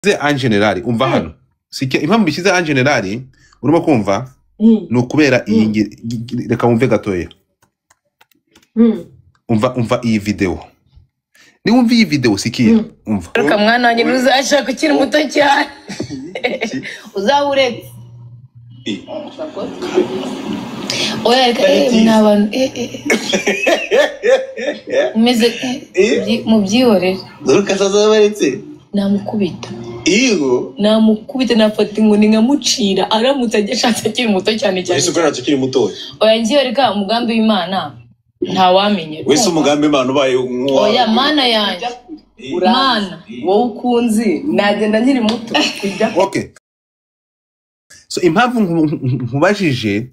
En général, umva hano, sike impamvu mbishyize en général, urimo kumva, ni ukubera iyi reka wumve gatoya. Umva iyi video, niwumva iyi video, sikiya, umva. Reka mwana wanjye, ntuzashaka ukiri muto cyane, uzaba uretse. Oya reka, mwa bantu, umeze mubyihorere. Dorcas azabaretse. Namukubita. Iyo Namukubita, nafata inkoni nkamucira aramutse agishatse akiri muto cyane cyane. Wese uko ntacyo ukiri mutoya. Oya, ngiye, reka, umugambi w'Imana ntawamenya. Wese umugambi Imana ubaye nk'uwawe. Oya, Mana yanjye, Mana. Wowe ukunzi nagenda nkiri muto kujya. Okay, so impamvu nkubajije,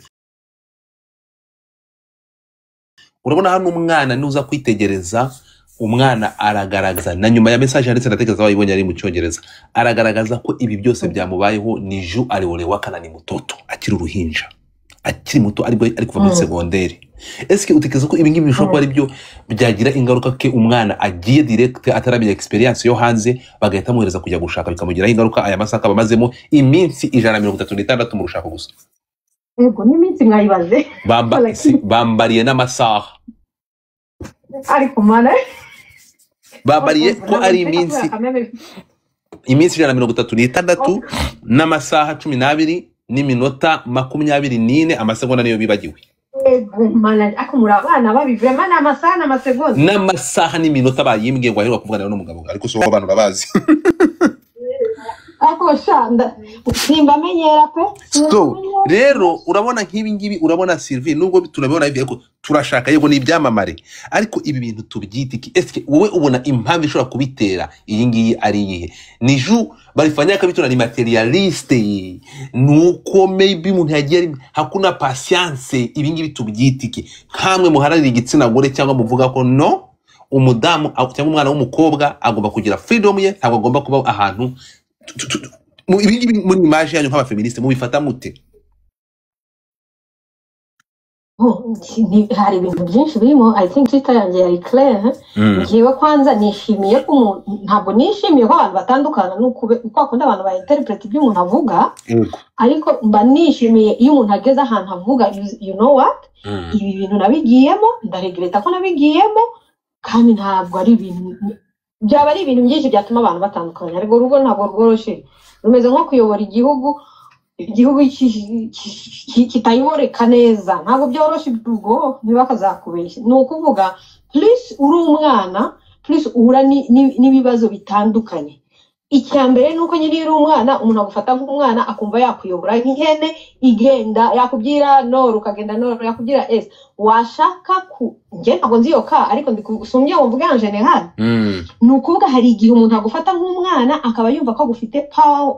urabona hano umwana, nuza kwitegereza umwana aragaragaza na nyuma ya message yanditse, ndatekereza wayibonye, ari mu Cyongereza, aragaragaza ko ibi byose byamubayeho ni juu aliolewaka na ni mutoto, akiri uruhinja, akiri muto, aribwo ari kuva muri segonderi. Ese utekereza ko ibi ngibi bishobora kuba ari byo byagira ingaruka, ke umwana agiye direct ataramenya experience yo hanze, bagahita amwohereza kujya gushaka, bikamugiraho ingaruka, aya masaha akaba amazemo iminsi 136 mu rushako gusa? Yego, n'iminsi mwayibaze. Bambariye n'amasaha. Ariko Mana. Bambariye ko ari iminsi 136 n'amasaha 12 n'iminota 24, amasegonda niyo bibagiwe. Yego Mana, ariko muri abana babi vraiment, ni amasaha n'amasegonda. N'amasaha n'iminota bayimbwiye ngo aheruka kuvugana n'umugabo, ariko si wowe, abantu urabazi. Ariko sha simbamenyera pe. So rero urabona nk'ibi ngibi, urabona Sylvie, nubwo tunabibona ibi, ariko turashaka, yego ni ibyamamare, ariko ibi bintu tubyita iki? Ese wowe ubona impamvu ishobora kubitera iyi ngiyi ari iyihe? Ni juu balifanyaka vitu na ni matérialiste, nuko maybe umuntu yagiye hakuna patience? Ibi ngibi tubyita iki, nkamwe muharanira igitsina gore cyangwa muvuga ko no umudamu cyangwa umwana w'umukobwa agomba kugira freedom ye, ntabwo agomba kuba ahantu ibi ngibi, muri image yanyu nk'abafeministe mubifata mute? Oh, hari ibintu byinshi birimo. I think Twitter yanjye yari claire. Njyewe kwanza nishimiye ko umuntu, ntabwo nishimiye ko abantu batandukana, nuko akunda abantu ba interpret ibyo umuntu avuga, ariko mba nishimiye iyo umuntu ageze ahantu avuga, "You know what, ibi bintu nabigiyemo, ndaregreta ko nabigiyemo," kandi ntabwo ari ibintu byaba ari ibintu byinshi byatuma abantu batandukana. Ariko urugo ntabwo rworoshye, rumeze nko kuyobora igihugu, igihugu kitayoboreka neza, ntabwo byoroshye. Ubwo ntibakazakubeshye. Ni ukuvuga plus uri umwana, plus uhura n'ibibazo bitandukanye. Icya mbere ni uko nyine iyo uri umwana, umuntu agufata nk'umwana, akumva yakuyobora nk'ihene igenda, yakubwira nord ukagenda nord, yakubwira est washaka ku. Njye ntabwo nzi iyo ka, ariko ndi sumbye ngo mvuge en général. Ni ukuvuga hari igihe umuntu agufata nk'umwana, akaba yumva ko agufite power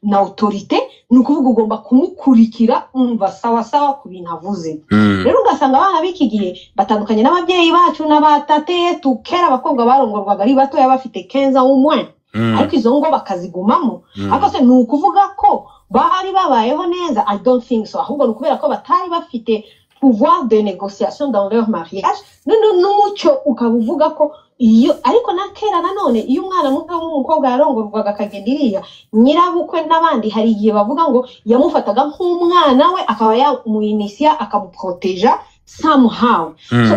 na autorité, ni ukuvuga ugomba kumukurikira, umva sawa sawa ku bintu avuze. Rero ugasanga abana b'iki gihe batandukanye n'ababyeyi bacu n'abatate yetu. Kera abakobwa barongorwaga ari batoya, bafite 15 au moins, ariko izo ngo bakazigumamo. Ariko se ni ukuvuga ko bari babayeho neza? I don't think so. Ahubwo ni ukubera ko batari bafite pouvoir de négociation dans leur mariage. None n'umuco ukaba uvuga ko iyo, ariko na kera nanone, iyo umwana muto w'umukobwa yarongorwaga akagenda iriya, nyirabukwe n'abandi hari igihe bavuga ngo yamufataga nk'umwana we, akaba yamuinisiya, akamuproteja somehow. So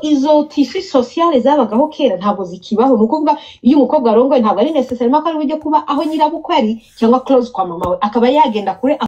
izo tissu sociale zabagaho kera ntabwo zikibaho. Ni ukuvuga iyo umukobwa arongoye, ntabwo ari nécessairement ko ari bujye kuba aho nyirabukwe ari cyangwa close kwa mama we, akaba yagenda kure,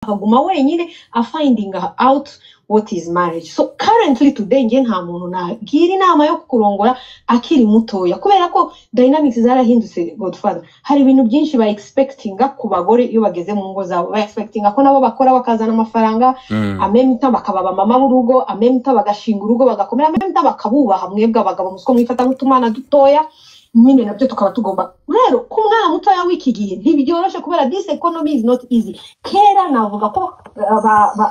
akaguma wenyine, afinding out what is marriage. So currently today, njye nta muntu nagira inama yo kurongora akiri mutoya, kubera ko dynamics zarahindutse, Godfather. Hari ibintu byinshi ba expectinga ku bagore iyo bageze mu ngo zabo. Ba expectinga ko nabo bakora, bakazana amafaranga, amemta bakaba abamama b'urugo, amemta bagashinga urugo, bagakomera, amemta bakabubaha. Mwebwe abagabo musiko mwifata nk'utumana dutoya nyine, nabyo tukaba tugomba. Rero ku mwana mutoya w'iki gihe ntibyoroshe, kubera this economy is not easy. Kera navuga ko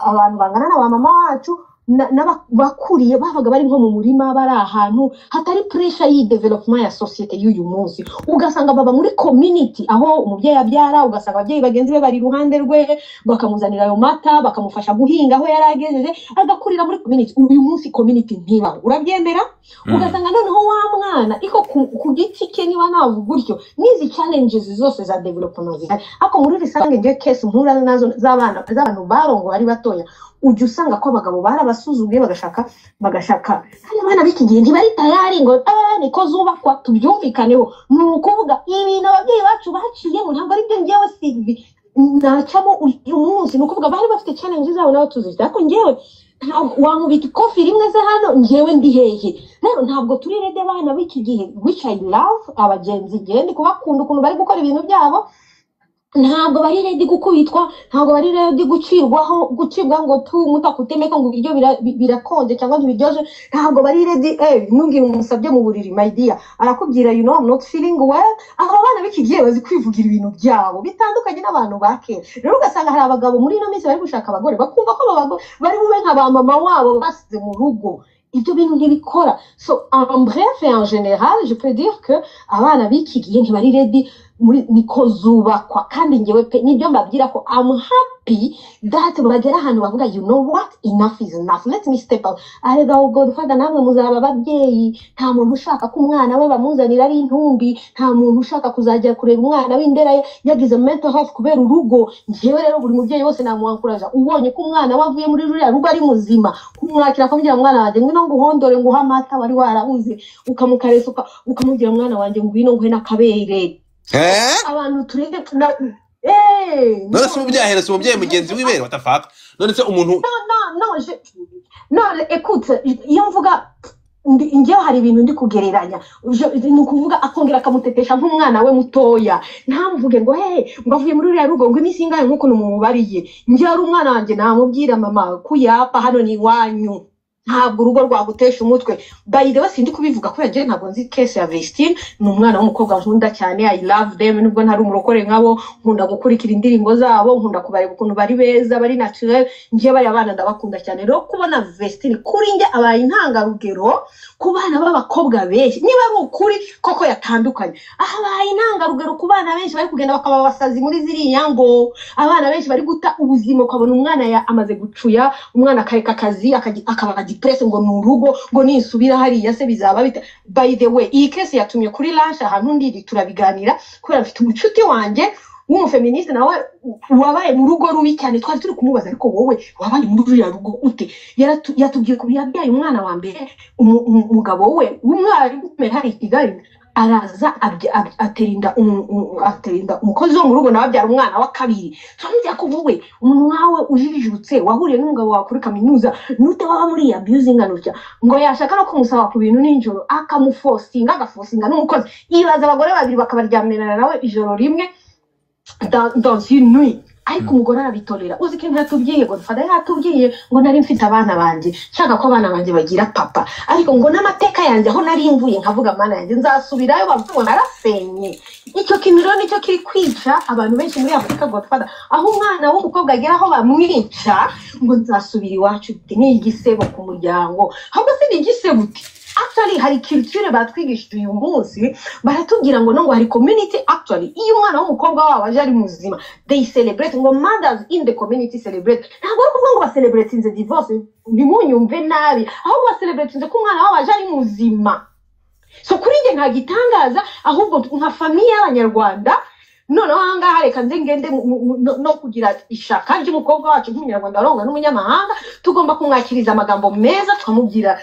abantu bangana na ba mama wacu N'abakuriye babaga bari nko mu murima, bari ahantu hatari pressure y'iyi development ya société y'uyu munsi. Ugasanga baba muri community aho umubyeyi abyara, ugasanga ababyeyi bagenzi be bari iruhande rwe, bakamuzanira ayo mata, bakamufasha guhinga aho yari agejeje, agakurira muri community. Uyu munsi community ntibaho, urabyemera? Ugasanga noneho wa mwana iko ku giti cye, niba navuga gutyo, n'izi challenges zose za development zihari. Ariko muri rusange, njye case mpura nazo z'abana, z'abantu barongo bari batoya, ujya usanga ko abagabo barabasuzuguye, bagashaka. Kandi abana b'iki gihe ntibari tayari ngo niko zubakwa. Tubyumvikaneho, ni ukuvuga ibintu ababyeyi bacu baciyemo ntabwo ari byo njyewe Sylvie nacamo uyu munsi. Ni ukuvuga bari bafite challenge zabo, nabo tuzifite, ariko njyewe ntabwo wankubita ikofi rimwe ze hano, njyewe ndi hehe? Rero ntabwo turi ready, abana b'iki gihe, which I love, abagenzi ngewe ndi kubakunda ukuntu bari gukora ibintu byabo. Ntabwo bari ready gukubitwa, ntabwo bari ready gucirwaho, gucibwa ngo tu mutakutemeka ngo ibiryo birakonje cyangwa ntibiryoje. Ntabwo bari ready. Ntugire umusabye mu buriri, my dear, arakubwira, "You know I'm not feeling well." Abo bana b'iki gihe bazi kwivugira ibintu byabo bitandukanye n'abantu ba kera. Rero ugasanga hari abagabo muri ino minsi bari gushaka abagore, bakumva ko abo bagore bari bube nka ba mama wabo basize mu rugo. Ibyo bintu ntibikora. So en bref et en général, je peux dire que abana b'iki gihe ntibari ready muri niko zubakwa. Kandi njyewe pe, nibyo mbabwira ko I'm happy that bagera ahantu bavuga, "You know what, enough is enough, let me step out." Arega Godfather, namwe muzaba ababyeyi. Nta muntu ushaka ko umwana we bamuzanira ari intumbi, nta muntu ushaka kuzajya kureba umwana w'indera yagize mental health kubera urugo. Njyewe rero buri mubyeyi wese namuwankuraja, ubonye ko umwana we avuye muri ruriya rugo ari muzima, kumwakira, akamubwira, "Mwana wanjye, ngwino nguhondore, nguhe amata wari warabuze," ukamukaresa, ukamubwira, "Mwana wanjye, ngwino nguhe n'akabere." Eh? Abantu tureke na None se umubyeyi ahereza umubyeyi mugenzi w'ibere? What the fuck? None se umuntu Non, non, non, écoute, iyo mvuga njyewe hari ibintu ndi kugereranya. Ni ukuvuga akongera akamutetesha nk'umwana we mutoya. Ntamvuge ngo he, ngo avuye muri ruriya rugo ngo iminsi ingahe, nk'ukuntu mumubariye. Njyewe ari umwana wanjye namubwira, "Mama, kuyapa hano ni iwanyu, ntabwo urugo rwagutesha umutwe." By the way, sindi kubivuga kubera njyewe ntabwo nzi case ya Vestine. Ni umwana w'umukobwa nkunda cyane, I love them. Nubwo ntari umurokore nkabo, nkunda gukurikira indirimbo zabo, nkunda kubareba ukuntu bari beza, bari naturel. Njyewe bariya bana ndabakunda cyane. Rero kubona Vestine, kuri njye abaye intangarugero ku bana b'abakobwa benshi. Niba ari ukuri koko yatandukanye, abaye intangarugero ku bana benshi bari kugenda bakaba abasazi muri ziriya ngo abana benshi bari guta ubuzima. Ukabona umwana amaze gucuya, umwana akareka akazi, akaba depressed ngo ni urugo, ngo ninsubira hariya se bizaba bite? By the way, iyi case yatumye kuri lunch ahantu ndiri turabiganira, kubera mfite umucuti wanjye w'umufeministe nawe wabaye mu rugo rubi cyane. Twari turi kumubaza, "Ariko wowe wabaye muri ruriya rugo ute?" Yatubwiye ko yabyaye umwana wa mbere, umugabo we w'umwarimu hari i Kigali araza atera inda umukozi wo mu rugo, nawe abyara umwana wa kabiri. Turamubwira ko wowe, umuntu nkawe ujijutse, wahuriye n'umugabo wawe kuri kaminuza, nute waba muri iyi abuse ingana utya? Ngo yashaka no kumusaba ku bintu nijoro, akamufosinga, agafosinga n'umukozi. Ibaza abagore babiri bakabaryamirana nawe ijoro rimwe, dans une nuit, ariko umugore arabitorera. Uzi ikintu yatubwiye, Godfather? Yatubwiye ngo, "Nari mfite abana banjye, nshaka ko abana banjye bagira papa, ariko ngo n'amateka yanjye aho nari mvuye, nkavuga, 'Mana yanjye, nzasubirayo bavuga ngo narasenye.'" Icyo kintu rero nicyo kiri kwica abantu benshi muri Afurika, Godfather, aho umwana w'umukobwa agera aho bamwica ngo nzasubira iwacu uti ni igisebo ku muryango. Ahubwo si ni igisebo uti actually hari culture batwigishije uyu munsi, baratubwira ngo no, ngo hari community. Actually, iyo umwana w'umukobwa wabo aje ari muzima, they celebrate, ngo mothers in the community celebrate. Ntabwo ari ukuvuga ngo bacelebratinze divorce, ntimunyumve nabi, ahubwo bacelebratinze ko umwana wabo aje ari muzima. So kuri njye nta gitangaza, ahubwo nka famille y'Abanyarwanda, noneho ahangaha reka nze ngende no kugira ishaka ry'umukobwa wacu nk'Umunyarwanda warongowe n'umunyamahanga, tugomba kumwakiriza amagambo meza, tukamubwira,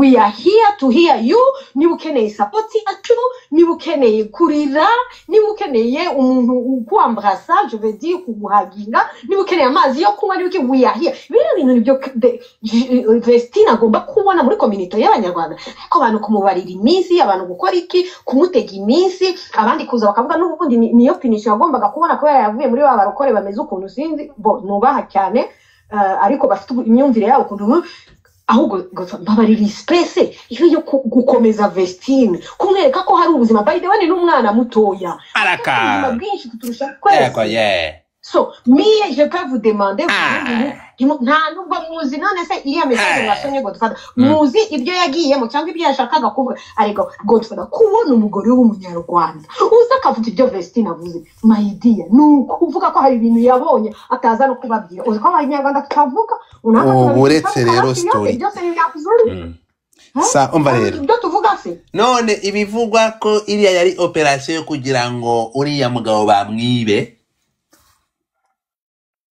"We are here to hear you. Niba ukeneye support yacu, niba ukeneye kurira, niba ukeneye umuntu ukwambrasa, je veux dire kuguhaginga, niba ukeneye amazi yo kunywa, niba ukeneye, we are here." Biriya bintu nibyo Vestine agomba kubona muri community y'Abanyarwanda. Ariko abantu kumubarira iminsi, abantu gukora iki, kumutega iminsi, abandi kuza bakavuga n'ubundi niyo punition yagombaga kubona kubera yavuye muri ba barokore bameze ukuntu, sinzi bo nubaha cyane, ariko bafite imyumvire yabo ukuntu. Ahubwo mbabarira, iyi space ibe yo gukomeza Vestine, kumwereka ko hari ubuzima. By the way, ni n'umwana mutoya, Araka ubuzima bwinshi kuturusha twese. Yego ye. So miye je peux vous demander nta nubwo muzi none se iriya message mwasomye Godfather, muzi ibyo yagiyemo cyangwa ibyo yashakaga kuvuga? Ariko Godfather, kubona umugore w'umunyarwanda uza akavuga ibyo Vestine avuze, my dear, ni ukuvuga ko hari ibintu yabonye ataza no kubabwira. Uzi ko abanyarwanda tutavuga, uretse rero story byose ni byakuzuri. Sa umva rero ibyo tuvuga se none ibivugwa ko iriya yari operation yo kugira ngo uriya mugabo bamwibe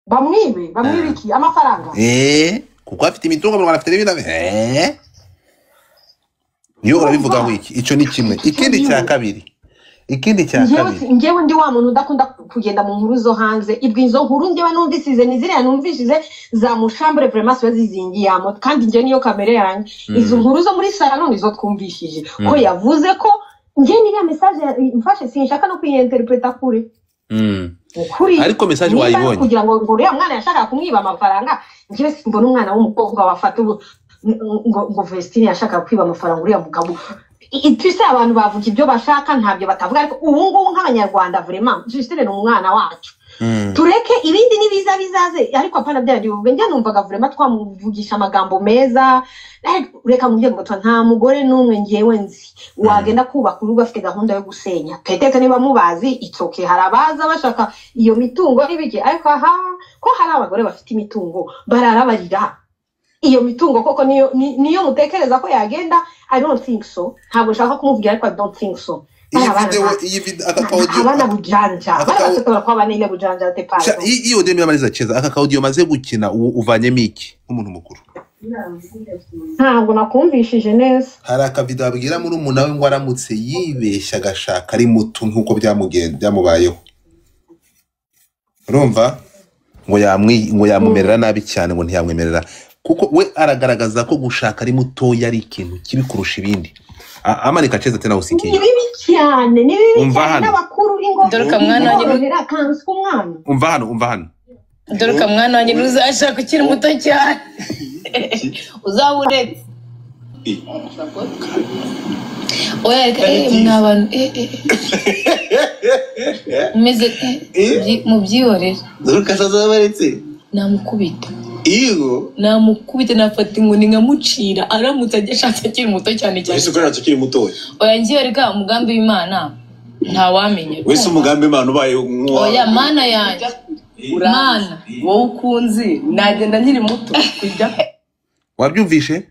bamwibe iki amafaranga kuko afite imitungo mu Rwanda, afite n'ibindi niyo urabivugaho iki? Icyo ni kimwe. Ikindi cya kabiri, njyewe ndi wa muntu udakunda kugenda mu nkuru zo hanze. Ibwo izo nkuru njyewe numvisize ni ziriya numvisize za mushambure vraiment siwe zizingiyamo, kandi njye niyo kamere yanjye. Izo nkuru zo muri salon nizo twumvishije ko yavuze ko njye niriya message mfashe sinshaka no kuyinterpreta kure. Ukuri ariko message wayibonye kugira ngo uriya mwana yashaka kumwiba amafaranga. Njyewe simbona umwana w'umukobwa wafata ngo Vestine yashaka kwiba amafaranga uriya mugabo. Ituse abantu bavuga ibyo bashaka ntabyo batavuga, ariko ubu ngubu nk'abanyarwanda vraiment Justine ni umwana wacu. Tureke ibindi nibiza bizaze, ariko apana bya bivuga. Njye numvaga vraiment twamuvugisha amagambo meza. Reka mubye ngo nta mugore n'umwe ngewe nzi wagenda kubaka urugo afite gahunda yo gusenya. Petete niba mubazi it's okay, hari abaza bashaka iyo mitungo n'ibiki, ariko aha ko hari abagore bafite imitungo bararabarira iyo mitungo koko niyo mutekereza ko yagenda? I don't think so. Ntabwo nshaka kumuvugira ariko I don't think so. Iyi video aka audio abana bujanja bana kwa bana ile bujanja te paro. Iyi audio niba cheza aka audio maze gukina uvanyemo iki nk'umuntu mukuru? Ntabwo nakumvishije neza. Hari aka video abwira muri umuntu we ngo aramutse yibeshya agashaka ari muto nkuko byamubayeho. Urumva ngo yamumerera nabi cyane, ngo ntiyamwemerera kuko we aragaragaza ko gushaka ari muto yari ikintu kibi kurusha ibindi. Amarika cheza tena usikiye. Ni bibi cyane, ni bibi cyane n'abakuru ingo. Dore mwana wanjye umva hano. Dore mwana wanjye ntuzashaka ukiri muto cyane. Uzaburetse. Oya reka mwabantu meze mubyihorere. Dore kasazabaretse. Namukubita. Iyo namukubita nafata inkoni nkamucira aramutse agishatse akiri muto cyane cyane. Wese ukora akiri muto. Oya ngiye reka umugambi w'Imana ntawamenye. Wese umugambi w'Imana ubaye nk'uwa. Oya mana yanjye. Mana wowe ukunzi nagenda nkiri muto kujya. Wabyumvishe?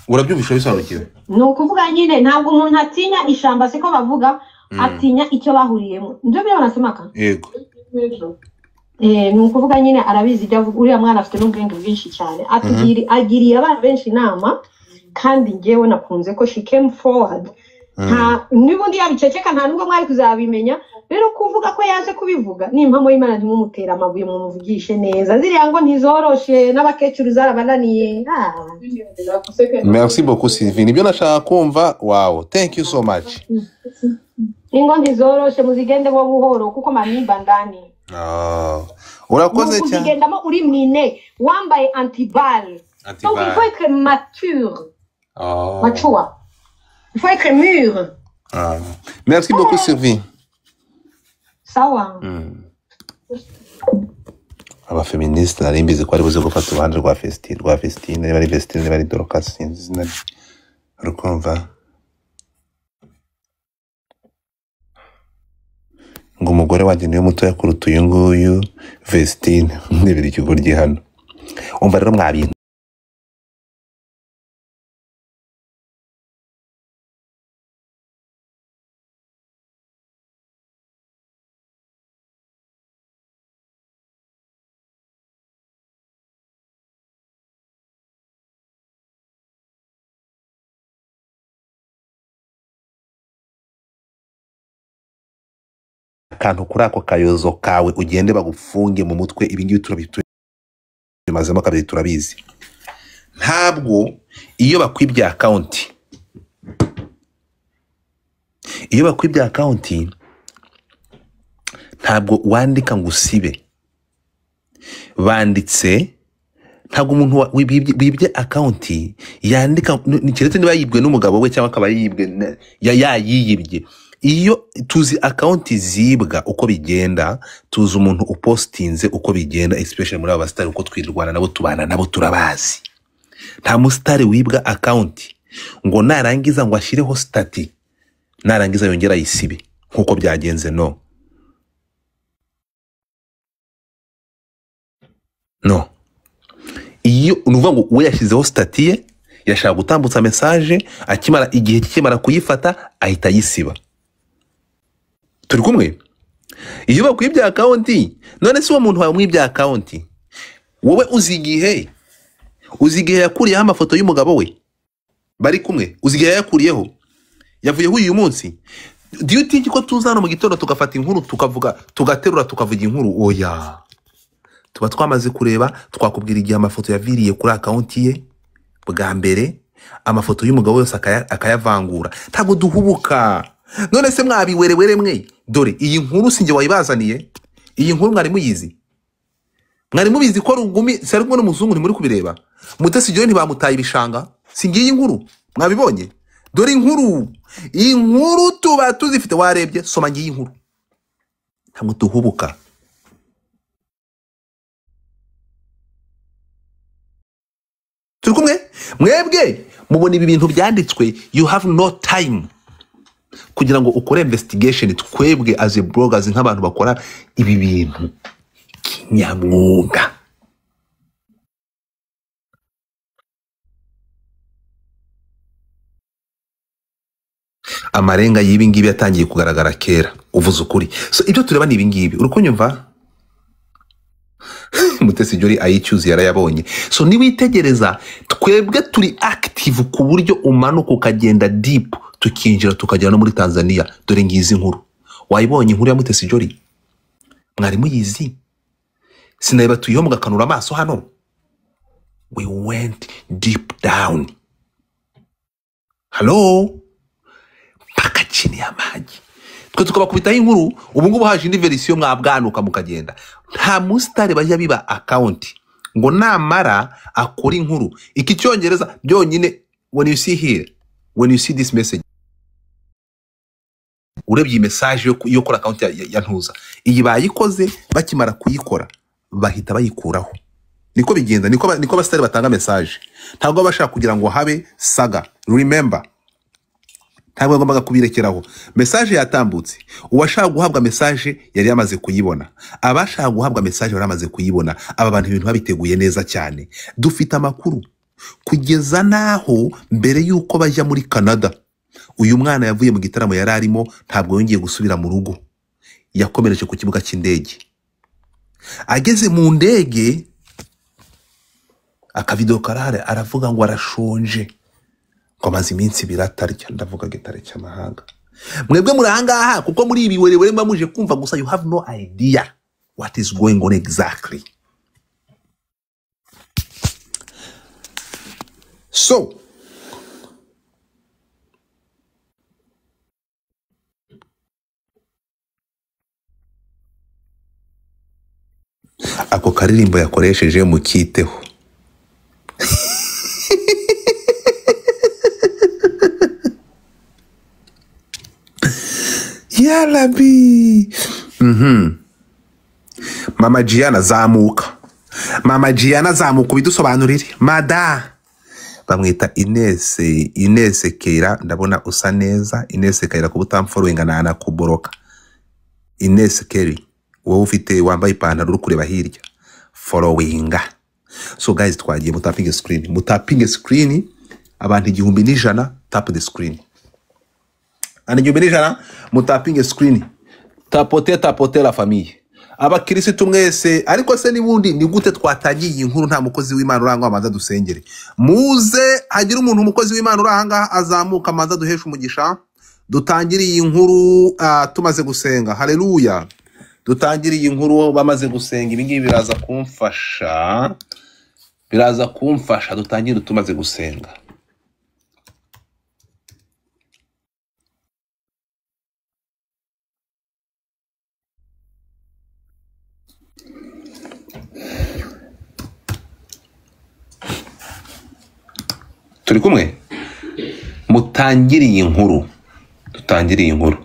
Urabyumvishe bisobanukiwe? Ni ukuvuga nyine ntabwo umuntu atinya ishamba siko bavuga, atinya icyo bahuriyemo. Ndio byo wanasemaka? Yego. Ni ukuvuga nyine arabizi ibyo avuga. Uriya mwana afite n'ubwenge bwinshi cyane, agiriye abantu benshi inama, kandi ngewe nakunze ko she came forward. Nta n'ubundi yabiceceka nta nubwo mwari kuzabimenya. Rero kuvuga ko yaje kubivuga ni impamo y'Imana, ntimumutere amabuye, mumuvugishe neza. Ziriya ngo ntizoroshe n'abakecuru zarabananiye. Merci beaucoup Sylvie, nibyo nashaka kumva. Wow, thank you so much. Ingo ntizoroshe, muzigende bo buhoro kuko mamimba ndani. Urakoze cyane. Uzigendamo uri mwine wambaye antiballe. Donc il faut être mature. Mature. Il faut être mûr. Merci beaucoup Sylvie. Sawa. Abafeministe nari mbizi ko ari buze gufata uruhande rwa Festine, bari Vestine, bari Dorcas, sinzi izina rukumva ngo umugore wanjye niwe mutoya kuruta uyu nguyu Vestine. Ndebera ikigo hano. Umva rero mwabintu akantu kuri ako kayozo kawe ugende bagufunge mu mutwe. Ibi ngibi turabimazemo kabiri turabizi. Ntabwo iyo bakwibye account, ntabwo wandika ngo usibe. Banditse ntabwo umuntu wibye account yandika, keretse niba yibwe n'umugabo we cyangwa akaba yibwe yayiyibye. Iyo tuzi account zibwa uko bigenda, tuzi umuntu upostinze uko bigenda, especially muri aba basitari uko twirwana nabo, tubana nabo, turabazi. Nta musitari wibwa account ngo narangiza ngo ashyireho stati, narangiza yongera ayisibe nk'uko byagenze. No, no, iyo ni ukuvuga ngo we yashyizeho stati ye, yashaka gutambutsa message, akimara igihe kikimara kuyifata ahita ayisiba. Turi kumwe? Iyo bakwibye account, none si uwo muntu wawe mwibye account, wowe uzi igihe yakuriyeho amafoto y'umugabo we bari kumwe, uzi igihe yayakuriyeho, yavuyeho uyu munsi. Do you think ko tuza hano mu gitondo tugafata inkuru tukavuga, tugaterura tukavuga inkuru? Oya, tuba twamaze kureba, twakubwira igihe amafoto yaviriye kuri account ye bwa mbere, amafoto y'umugabo yose akayavangura. Ntabwo duhubuka. None se mwabiwerewere mwe, dore iyi nkuru sinjye wayibazaniye, iyi nkuru mwari muyizi, mwari mubizi ko Rugumi si ari kumwe n'umuzungu, ntimuri kubireba. Mutesi Jolly ntibamutaye ibishanga, si ngiyi nkuru mwabibonye? Dore inkuru, iyi nkuru tuba tuzifite, warebye, soma ngiyi nkuru. Ntabwo duhubuka. Turi kumwe? Mwebwe mubona ibi bintu byanditswe, you have no time kugira ngo ukore investigation. Twebwe as a bloggers, nk'abantu bakora ibi bintu kinyamwuga, amarenga y'ibi ngibi yatangiye kugaragara kera, uvuze ukuri. So ibyo tureba ni ibi ngibi, uri kunyumva? Mutesi Jolly ayicyuzi yarayabonye. So niwitegereza, twebwe turi active ku buryo umanuka ukagenda deep, tukinjira tukagera no muri Tanzania. Dore ngizi inkuru, wayibonye inkuru ya Mutesi Jolly? Mwari muyizi? Sinabatuyeho mugakanura amaso hano. We went deep down. Hello? Mpaka chini ya maji. Twe tukabakubitaho inkuru, ubu ngubu haje indi verisiyo mwabwanuka mukagenda. Nta musitari bajya biba account ngo namara akora inkuru. Iki cyongereza byonyine, when you see here, when you see this message, urebye iyi message yo kuri account ya Ntuza, iyi bayikoze bakimara kuyikora bahita bayikuraho. Niko bigenda, niko abasitari batanga message. Ntabwo bashaka kugira ngo habe saga. Remember, ntabwo yagombaga kubirekeraho. Message yatambutse, uwashaka guhabwa message yari yamaze kuyibona, abashaka guhabwa message bari bamaze kuyibona. Aba bantu ibintu babiteguye neza cyane. Dufite amakuru kugeza naho mbere y'uko bajya muri Canada, uyu mwana yavuye mu gitaramo yari arimo, ntabwo yongeye gusubira mu rugo, yakomereje ku kibuga cy'indege. Ageze mu ndege, akavido karahari, aravuga ngo arashonje, ngo amaze iminsi ibiri atarya. Ndavuga gitare cy'amahanga. Mwebwe muri ahangaha kuko muri ibi werewere mba muje kumva gusa, you have no idea what is going on exactly. So ako karirimbo yakoresheje mukiteho. Yalabi. Mama Gianna zamuka. Mama Gianna zamuka ubidusobanurire. Mada. Bamwita Ines Keira, ndabona usa neza. Ines Keira kuba utamfollowinga na anakuboroka. Ines Kerry, wowe ufite wambaye ipantaro uri kureba hirya. Followinga. So guys, twagiye mutapinge screen. Mutapinge screen abantu 1000 tap the screen. Ani 1100 mutapinge screen. Tapote tapote la famille. Abakirisitu mwese, ariko se nibundi ni gute twatangiye iyi nkuru nta mukozi w'Imana urangwa amaza dusengere. Muze hagira umuntu umukozi w'Imana uranga azamuka amaza duhesha umugisha. Dutangire iyi nkuru tumaze gusenga. Haleluya. Dutangire iyi nkuru bamaze gusenga. Ibi ngibi biraza kumfasha. Biraza kumfasha dutangire tumaze gusenga. Turi kumwe? Mutangire iyi nkuru. Dutangire iyi nkuru.